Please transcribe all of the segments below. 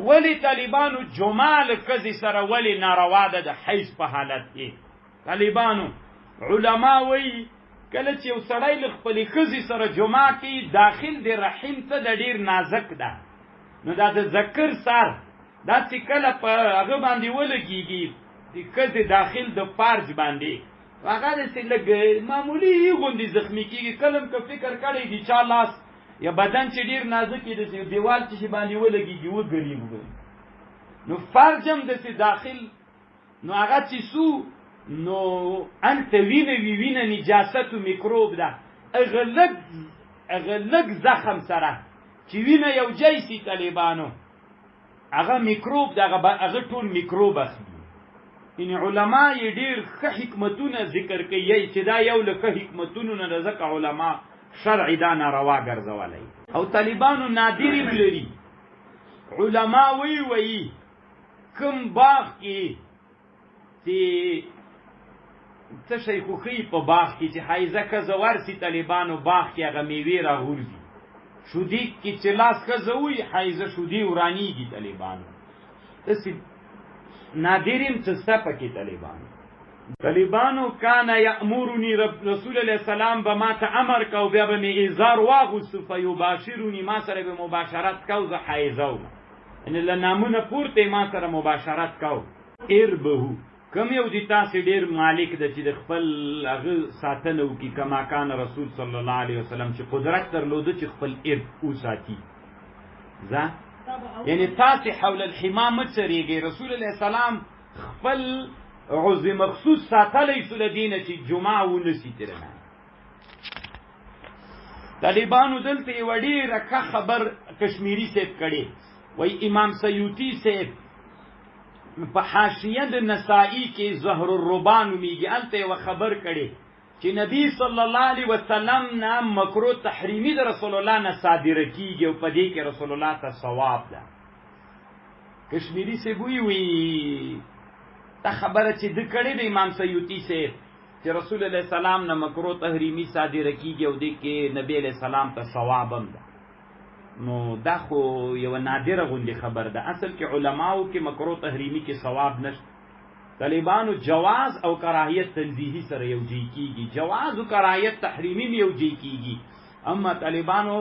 ولی طالبانو جماع له ښځې سره ولی ناروا ده د حیض په حالت کې؟ طالبانو علما وایي کله چې یو سړی له خپلې ښځې سره جماع کوي، داخل د رحم ته د ډیر نازک ده، نو دا د ذکر سر دا چې کله په هغه باندې ولګیږي، د ښځې داخل د فرج باندې، هغه داسې لږ معمولي غوندې زخمي کېږي. کله هم که فکر کړی د چا لاس یا بدن چې ډیر نازک وي، داسې دیوال چې شي باندې ولګېږي وګرېږي، نو فرج هم داسې داخل، نو هغه چې سو نو هلته وینه وي، وینه نجاست و میکروب ده، هغه لږ زخم سره چې وینه یو ځای سي طالبانو، هغه میکروب ده، هغه ټول میکروب اخلي. یعنی علما یې ډېر ښه حکمتونه ذکر کوي چې دا یو له ښه حکمتونو نه ده، ځکه علما شرع دا ناروا ګرځولی. او طالبانو نادر هم لري. علما وایي وایي کوم باغ کې چې څه شی خوښوي په باغ کې چې حایزه ښځه ورسي طالبانو باغ کې هغه میوې راغورځي، شودې کې چې لاس ښځه وي حایزه شودې ورانیږي طالبانو. داسې نادر هم څه شته پکې طالبانو. طالبانو کان یامرنی رسول الله السلام به ما ته امر کو، بیا به مې ازار واغوست، فیباشرنی، ما سره به مباشرت کو، زه حایزه وم، یعنې له نامونه پورته ما سره مباشرت کو. اربه کوم یو دی تاسې ډېر مالک ده چې د خپل هغه ساتنه وکړي، کما کان رسول صلی الله علیه وسلم چې قدرت درلوده چې خپل ارب وساتي. ځه یعنی تاسې حول الحما مه څرېږئ. رسول علیه السلام خپل عضو مخصوص ساتلی سو له دې نه چې جمعه ونه سي ترنه. طالبانو دلته یوه ډېره ښه خبر کشمیري صاحب کړې، وایي امام سیوطي صاحب په حاشیه د نسائی کې زهر الربا نومېږي، هلته یوه خبر کړې چې نبی صلی الله علیه وسلم نه مکروه تحریمي د رسول الله نه صادره کیږي او په دې کې رسول الله ته ثواب ده. کشمیری صاحب وی وی دا خبره چې د کړې د امام سیوطي صاحب چې رسول الله سلام نه مکروه تحریمي صادره کیږي او دې کې نبی علیه السلام ته ثواب هم ده، نو دا خو یوه نادره غوندې خبر ده. اصل کې علماو کې مکروه تحریمي کې ثواب نشته. طالبانو جواز او کراهیت تنزیهي سره یو ځای کیږي، جواز او کراهیت تحریمي هم یو ځای کیږي، اما طالبانو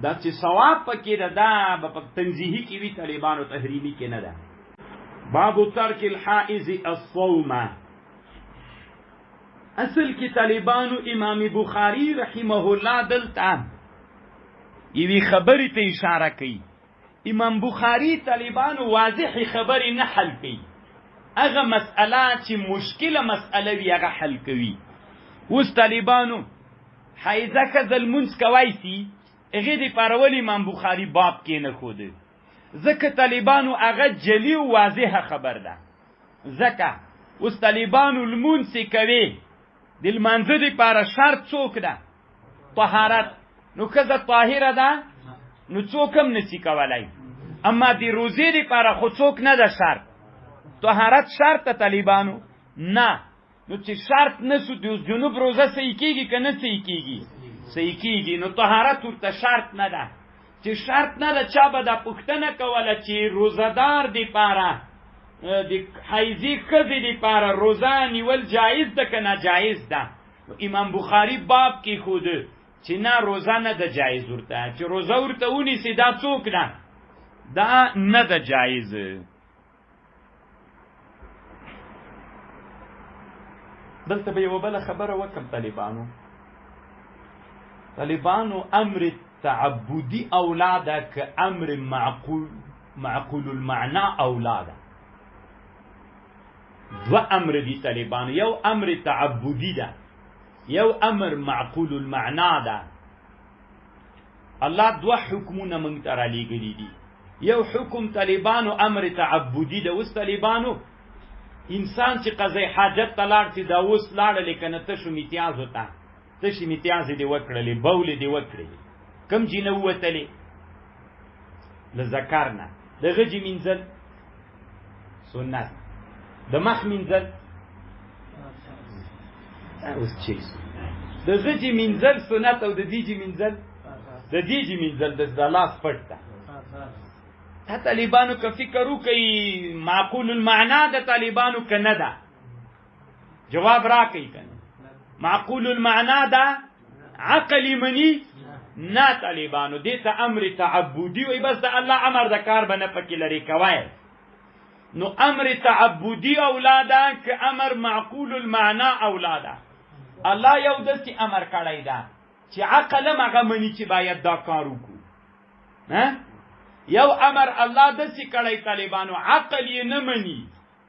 دا چې ثواب پکې ده دا به په تنزیهي کې وي، طالبانو تحریمي کې نه ده. باب ترک الحائز الصوم. اصل کې طالبانو امام بخاری رحمه الله دلته یوې خبرې ته اشاره کوي. امام بخاری طالبانو واضح خبرې نه حل کوي، هغه مسئله چې مشکله مسئله وي هغه حل کوي. اوس طالبانو حایزه ښځه لمونځ کوی سي، هغې دپاره ولې امام بخاری باب کېنښوده؟ ځکه طالبانو هغه جلي او واضحه خبر ده. ځکه اوس طالبانو لمونځ یې کوي، د لمانځه دپاره شرط څوک ده؟ طهارت. نو ښځه طاهره ده نو څوک هم نسي کولی، اما د روزې دپاره خو څوک نه ده شرط، طهارت شرط ده طالبانو نه. نو چې شرط نه سو د جنوب روزه صحیح کیږي که نه صحیح کیږي؟ صحیح کیږي. نو طهارت ورته شرط نه ده. چې شرط نه ده چا به دا پوښتنه کوله چې روزهدار دپاره د حیضې ښځې دپاره روزه نیول جایز ده که ناجایز ده؟ امام بخاری باب کېښوده چې نه روزه نه ده جایز ورته، چې روزه ورته ونیسي دا څوک ده؟ دا نه ده جایز. دلته به یوه بله خبره وکړم طالبانو. طالبانو امر تعبدي اولاده که امر معقول المعنا اولاده؟ دوه امر دي طالبانو، یو امر تعبدي ده، یو امر معقول المعنا ده. الله دوه حکمونه موږ ته رالیږلي دي. یو حکم طالبانو امر تعبدي ده. اوس طالبانو انسان چې قضای حاجت ته لاړ سي، دا اوس لاړلې که نه تشو میتیازو ته، تشې میتیازې دې وکړلې، بولې دې وکړلې، کوم جې نه ووتلې له ذکر نه، د غجې مینځل سنت، د مخ مینځل اوس چې د غجې مینځل سنت او د دیجې مینځل، د دیجې مینځل د لاس پټ ده. دا طالبانو که فکر وکړي، معقول المعنا د طالبانو که نه ده؟ جواب راکړئ کنه. معقول المعنا ده، عقل مني نه طالبانو. دې ته امر تعبدي وي، بس د الله امر د کار بنه پکې لري کوي. نو امر تعبدي اولاده که امر معقول المعنا اولاده؟ الله یو داسې امر کړی ده چې عقل هم هغه مني چې باید دا کار وکړو. یو امر الله داسې کړی طالبانو، عقل یې نه مني،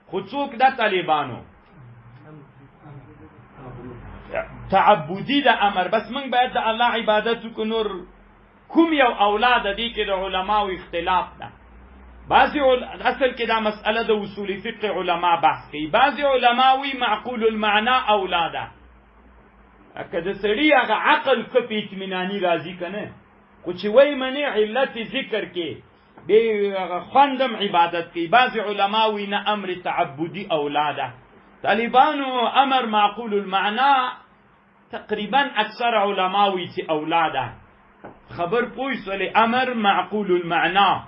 خو څوک دا طالبانو؟ تعبدي د امر، بس موږ باید د الله عبادت وکړو. نور کوم یو اولاد دي کې د علماو اختلاف ده. بعضی اصل کې دا مسأله د اصول فقه علما بحث کوي. بعضی علما وی معقول المعنا اولاده، که د سړي هغه عقل که په اطمیناني راضي که نه، خو چې وایي منې علت ذکر کې به خوندم عبادت کوي. بعضی علما وی نه، امر تعبدي اولاده. طالبانو امر معقول المعنا تقریبا اکثر علما وی چې اولاده. خبر پوه سولې؟ امر معقول المعنا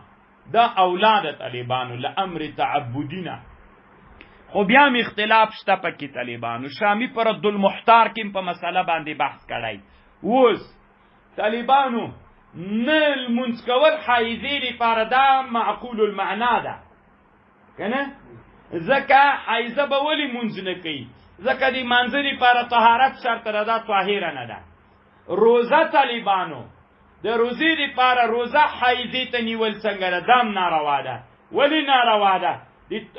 دا اولاد طالبانو له امر تعبدي نه. خو بیا هم اختلاف شته پکې طالبانو. شامی پر رد المحتار کې په مسله باندې بحث کړی. اوس طالبانو نه لمونځ کول حایزې لپاره دا معقول المعنا ده که نه؟ ځکه حایزه به ولې مونځ نه کوي؟ ځکه د مانځه لپاره طهارت شرط ده، دا طاهره نه ده. روزه طالبانو د روزې لپاره روزه حایزې ته نیول څنګه ده؟ دا هم ناروا ده. ولې ناروا ده؟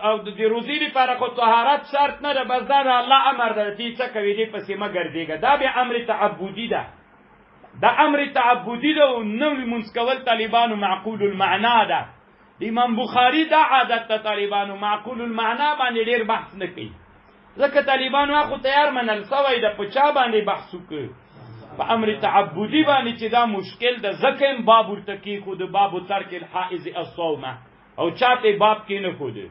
او د روزې لپاره خو طهارت شرط نه ده، بس دا د الله امر ده چې څه کوي دې پسې مه ګرځېږه. دا بیا امر تعبدي ده، دا امر تعبدي ده. او نه لمونځ کول طالبانو معقول المعنا ده. د امام بخاري دا عادت ته طالبانو معقول المعنا باندې ډېر بحث نه کوي، ځکه طالبانو خو تیار منل سوی ده. په چا باندې بحث وکړي؟ په امر تعبدي باندې چې دا مشکل ده، ځکه هم باب ورته کېښود، باب ترک الحائز الصومه، او چاته باب کې نه ښوده.